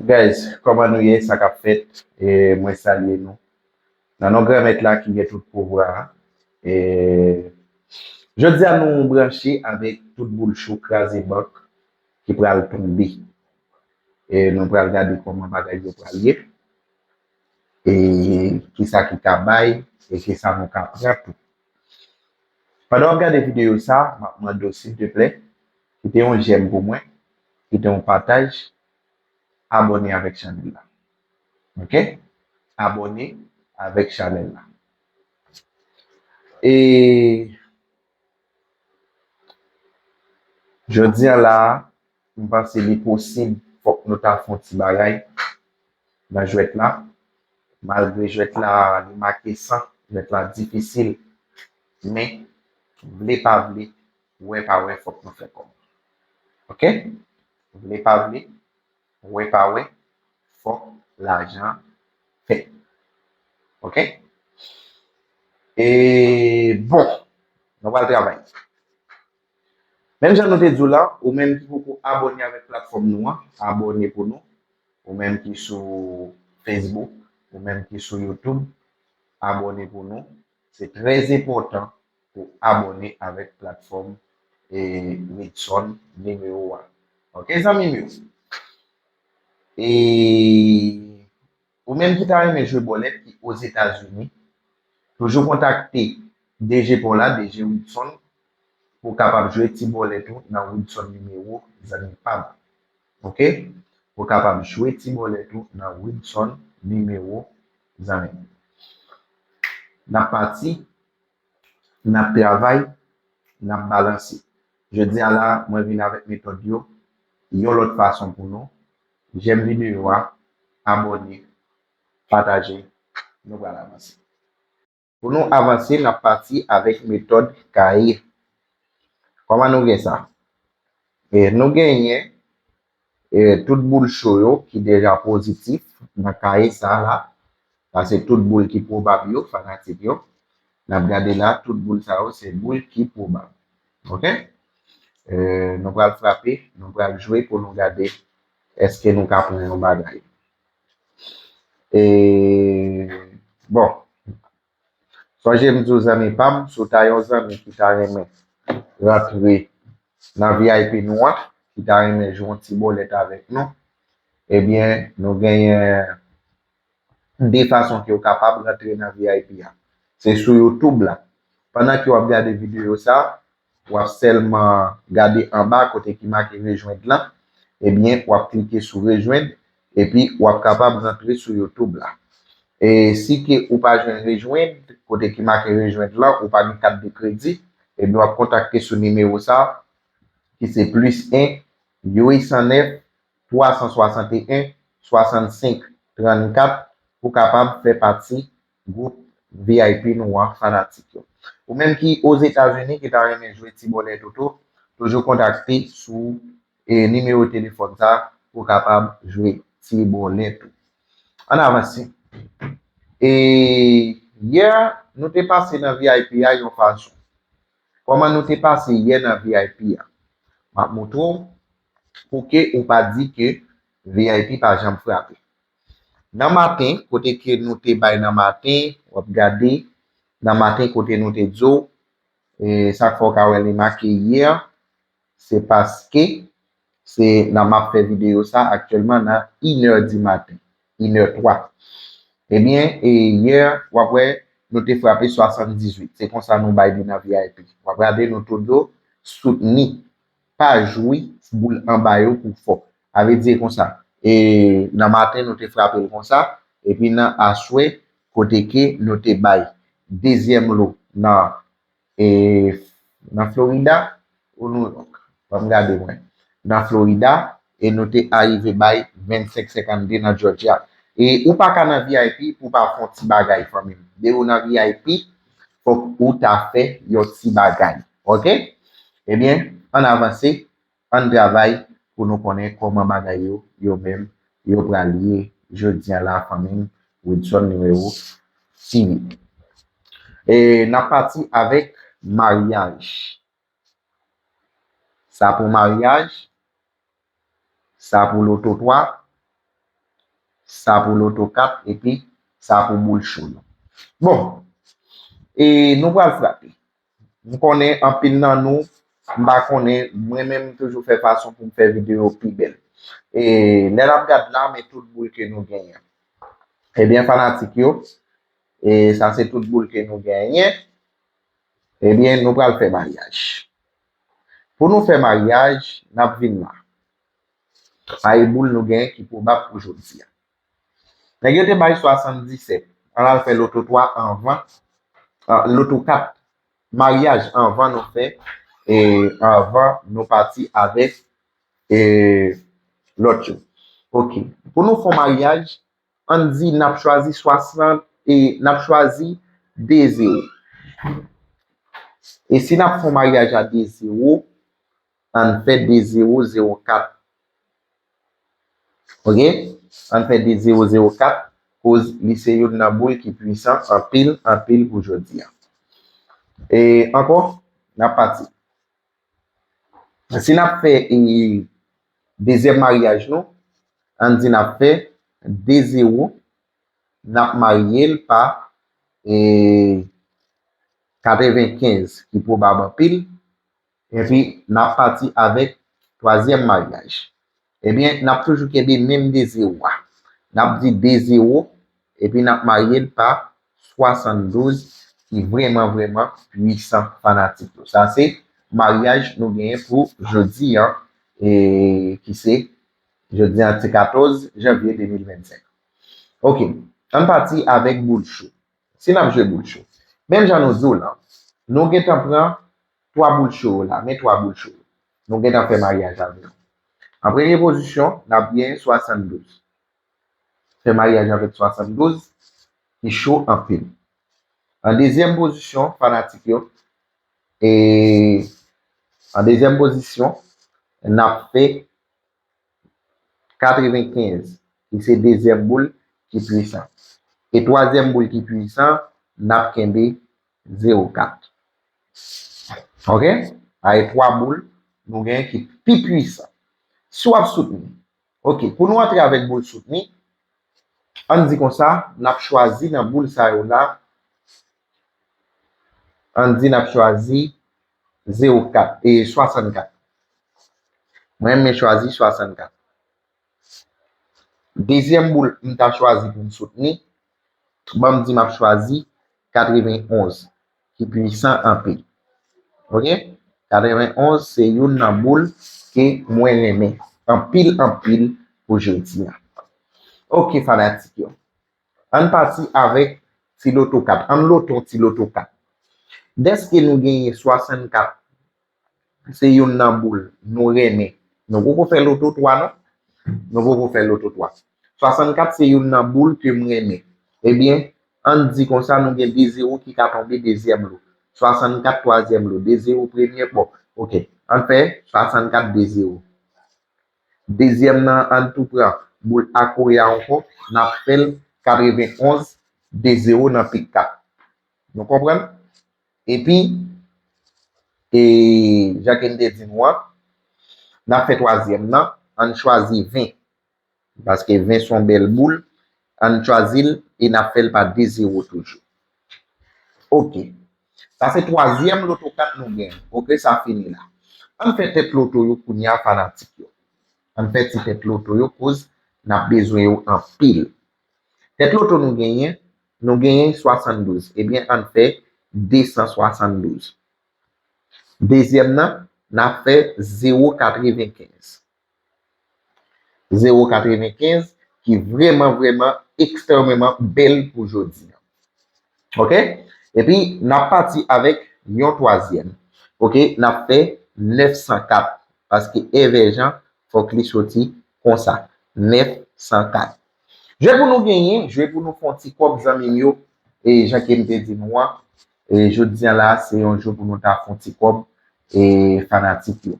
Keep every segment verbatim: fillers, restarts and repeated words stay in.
Guys, kòman nou ye? Sa k ap fèt? E mwen salye nou nan non Granmèt la ki gen tout pouvwa a. E jodi a nou branche avèk tout boul cho kraze bank ki pral tonbe. E nou pral gade kòman bagay yo pral ye. E kisa ki ka bay, e kisa nou ka pran tou. Pandan w ap gade videyo sa, m ap mande w silteplè, kite yon jèm pou mwen, kite yon pataj, abòne avèk chanèl la. Oke? Abòne avèk chanèl la. E jodi a la, m panse li posib, fòk nou ta fè yon ti bagay nan jwèt la. Malgre jwèt la, li make san, jwèt la difisil, men vle pa vle, wè pa wè, fòk nou fè kòb. Oke? Vle pa vle, wè pa wè, fòk lajan fèt. Oke? E bon, nou pral travay. Menm jan nou te di w la, ou menm ki poko abòne avèk platfòm nou an, abòne pou nou. Ou menm ki sou Facebook, ou menm ki sou YouTube, abòne pou nou. Se trè enpòtan pou abòne avèk platfòm e Ridson Nimewo a. Oke, zanmi m yo? E ou menm ki ta renmen jwe bòlèt ki Ozetazini, toujou kontakte D J pa w la, D J Ridson, pou w kapab jwe ti bòlèt ou nan Ridson Nimewo, zanmi pa m. Oke? Pou w kapab jwe ti bòlèt ou nan Ridson Nimewo, zanmi m. N ap pati, n ap travay, n ap balanse. Jodi a la, mwen vin avèk metòd yo yon lòt fason pou nou. Jèm videyo a, abòne, pataje, nou pral avanse. Pou nou avanse, n ap pati avèk metòd kaye. Kòman nou gen sa? E nou genyen e tout boul cho yo ki deja pozitif nan kaye sa la. Sa se tout boul ki pwobab yo, fanatik yo. N ap gade la, tout boul sa yo se boul ki pwobab. Oke? E nou pral frape, nou pral jwe pou nou gade èske nou ka pran yon bagay. E bon, sonje m di w, zanmi pa m, si w ta yon zanmi ki ta renmen rantre nan V I P nou an, ki ta renmen jwe yon ti bòlèt avèk nou, ebyen, nou genyen de fason ke w kapab rantre nan V I P a. Se sou YouTube la. Pandan ke w ap gade videyo sa, w ap sèlman gade anba kote ki make rejwenn lan, ebyen, w ap klike sou rejwenn, epi w ap kapab rantre sou YouTube la. E si ke ou pa jwenn rejwenn, kote ki make rejwenn lan, ou pa gen kat de kredi, ebyen, w ap kontakte sou nimewo sa, ki se plis en, uit san nèf, twa san swasanteyen, swasannsenk, trannkat, pou kapab fè pati gwoup V I P nou an, fanatik yo. Ou menm ki Ozetazini ki ta renmen jwe ti bòlèt ou tou, toujou kontakte sou e nimewo telefòn sa pou kapab jwe ti bòlèt ou. Ann avanse. E yè, nou te pase nan V I P a yon fason. Kòman nou te pase yè nan V I P a? M ap montre w pou ke ou pa di ke V I P pa janm frape. Nan maten, kote ke nou te bay nan maten, w ap gade, nan maten kote nou te di w, e sa k fè w ka wè li make yè, se paske se nan m ap fè videyo sa aktyèlman nan inè di maten, inè twa. Ebyen, e yè, w ap wè, nou te frape swasanndizuit. Se konsa nou bay li nan V I P. W ap gade nou tou do soutni, pa jwi boul anba yo pou fò. A vle di konsa, e nan maten nou te frape l konsa, epi nan aswè, kote ke nou te bay dezyèm lo nan e nan Florida ou New York? Ban m gade mwen. Nan Florida, e nou te arive bay vennsenk senkannde nan Georgia. E ou pa ka nan V I P pou w pa fè yon ti bagay, fanmi m. Depi w nan V I P, fòk ou ta fè yon ti bagay. Oke? Ebyen, ann avanse, ann travay pou nou konnen kòman bagay yo, yo menm, yo pral ye jodi a la, fanmi m, Wilson Nimewo T V. E n ap pati avèk maryaj. Sa pou maryaj, sa pou loto twa, sa pou loto kat, epi sa pou boul cho yo. Bon, e nou pral frape. M konnen anpil nan nou, m pa konnen, mwen menm m toujou fè fason pou m fè videyo pi bèl. E lè n ap gad la, men tout boul ke nou genyen. Ebyen, fanatik yo, e sa se tout boul ke nou genyen. Ebyen, nou pral fè maryaj. Pou nou fè maryaj, n ap vin la. Sa e boul nou genyen ki pwobab pou jodi a. Nèg yo te bay swasanndisèt. Ann al fè loto twa anvan, ah, loto kat, maryaj anvan nou fè, e anvan nou pati avèk, e lòt yo. Ok. Pou nou fè maryaj, ann di n ap chwazi swasant, e n ap chwazi de zewo. E si n ap fè maryaj a de zewo, ann fè de zewo zewo kat. Ok? Ann fè de zewo zewo kat, koz li se youn nan boul ki pwisan anpil, anpil pou jodi a. E ankò, n ap pati. Si n ap fè, e, dezyèm maryaj nou, ann di n ap fè de zewo, n ap marye l pa, e, katrevenkenz, ki pwobab anpil, epi n ap pati avèk twazyèm maryaj. Ebyen, n ap toujou kenbe menm de zewo a. N ap di de zewo, epi n ap marye l pa swasanndouz, ki vrèman, vrèman pwisan, fanatik yo. Sa se maryaj nou genyen pou jodi a, e ki se jodi a, se katòz janvye de mil vennsenk. Ok, ann pati avèk boul cho. Si n ap jwe boul cho, menm jan nou di w lan, nou gentan pran twa boul cho yo la, men twa boul cho yo. Nou gentan fè maryaj avè yo. An premye pozisyon, n ap gen swasanndouz. Fè maryaj avèk swasanndouz, ki cho anpil. An dezyèm pozisyon, fanatik yo, e an dezyèm pozisyon, n ap fè katrevenkenz, ki se dezyèm boul ki pwisan. E twazyèm boul ki pwisan, n ap kenbe zewo kat. Ok? Sa e twa boul nou gen ki pi pwisan. Si w ap soutni, ok, pou nou antre avèk boul soutni, ann di konsa, n ap chwazi nan boul sa yo la, ann di n ap chwazi zewo kat, e swasannkat. Mwen, m chwazi swasannkat. Dezyèm boul m ta chwazi pou m soutni, ban m di m ap chwazi katrevenonz, ki pwisan anpil. Ok? Katrevenonz se youn nan boul ke mwen renmen anpil, anpil pou jodi a. Ok, fanatik yo. Ann pati avèk ti loto kat. Ann loto ti loto kat. Dèske nou genyen swasannkat, se youn nan boul nou renmen. Nou poko fè loto twa, non? Nou poko fè loto twa. Swasannkat se youn nan boul ke m renmen. Ebyen, ann di konsa, nou gen de zewo ki ka tonbe dezyèm lo. Swasannkat twazyèm lo, de zewo premye, bon, ok. Ann fè swasannkat de zewo. Dezyèm nan, ann tou pran boul a kouri a ankò, n ap fè l katrevenonz, de zewo nan pik kat. Nou konprann? Epi, e, jan ke m te di nou an, n ap fè twazyèm nan, ann chwazi ven. Paske ven se yon bèl boul, ann chwazi l e n ap fè l pa de zewo toujou. Ok. Sa se twazyèm loto kat nou gen. Ok, sa fini la. Ann fè tèt loto yo kounye a, fanatik yo. Ann fè ti tèt loto yo, koz n ap bezwen yo anpil. Tèt loto nou genyen, nou genyen swasanndouz. Ebyen, ann fè de san swasanndouz. Dezyèm nan, n ap fè zewo katrevenkenz. Zewo katrevenkenz, ki vrèman, vrèman, ekstrèmeman bèl pou jodi a. Ok? Epi, n ap pati avèk yon twazyèm. Ok? N ap fè nèf san kat. Paske Èvè Jan, fòk li soti konsa. Nèf san kat. Jwe pou nou genyen, jwe pou nou fè yon ti kòb, zanmi m yo. E jan ke m te di nou an, e jodi a la, se yon jou pou nou ta fè yon ti kòb, e fanatik yo.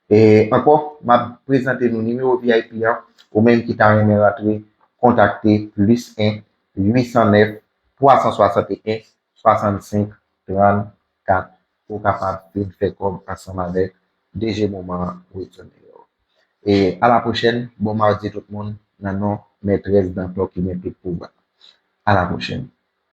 E ankò, m ap prezante nou nimewo V I P an, ou menm ki ta renmen rantre, kontakte plis en, uit san nèf, twa san swasanteyen, swasannsenk, trannkat, pou w kapab vin fè kòb ansanm avèk D J Moman Wilson Nero. E a la pwochèn, bon madi tout moun, nan non mètrès Dantò ki gen tout pouvwa. A la pwochèn.